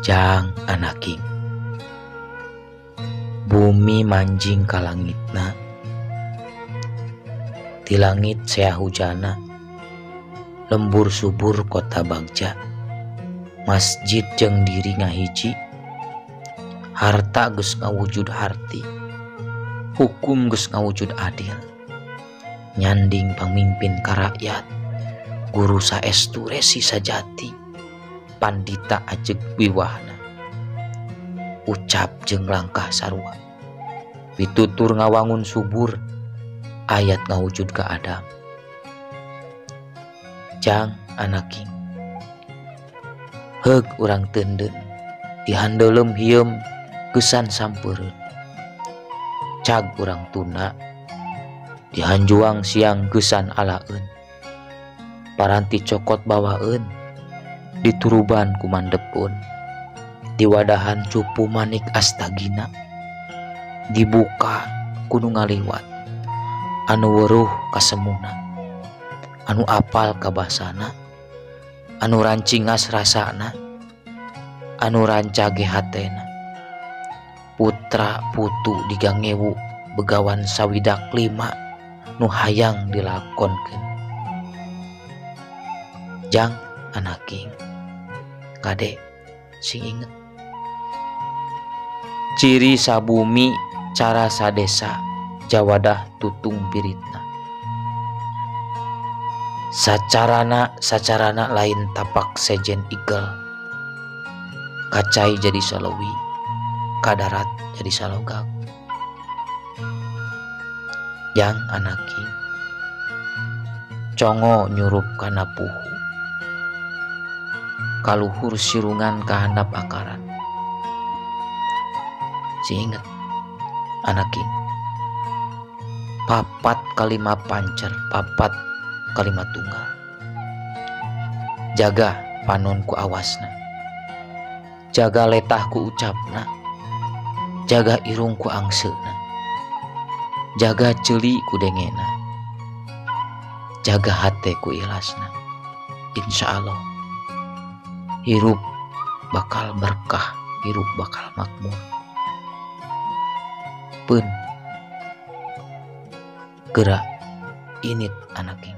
Jang anaking. Bumi manjing ka langitna, ti langit sea hujana, lembur subur kota bagja, masjid jeung diri ngahiji, harta geus ngawujud harti, hukum geus ngawujud adil, nyanding pamimpin ka rakyat, guru saestu resi sajati, pandita ajeg wiwahna, ucap jeung langkah sarua, pitutur ngawangun subur, ayat ngawujud ka Adam. Jang anaking, heug urang teundeun, dihandelem hieum geusan sampeureun, cag urang tuna, dihanjuang siang geusan alaeun, paranti cokot bawaeun, dituruban ku mandepeun, diwadahan cupu manik astagina, dibuka ku nu ngaliwat, anu weruh kasemuna, anu apal kabasana, anu rancingas rasana, anu rancage hatena, putra putu digangewu begawan sawidak lima nu hayang dilakonkeun. Jang anaking, kade sing inget, ciri sabumi cara sadesa jawadah tutung piritna, sacarana sacarana lain tapak sejen igel, kacai jadi salewi, kadarat jadi salogak. Jang anaking, congo nyurup kana puhu, kaluhur sirungan kahandap akaran. Si inget anaking, papat kalima pancer, papat kalima tunggal, jaga panonku awasna, jaga letahku ucapna, jaga irungku angseuna, jaga ceuli ku dengena, jaga hate ku ikhlasna. Insya Allah hirup bakal berkah, hirup bakal makmur. Pun gerak init anaking.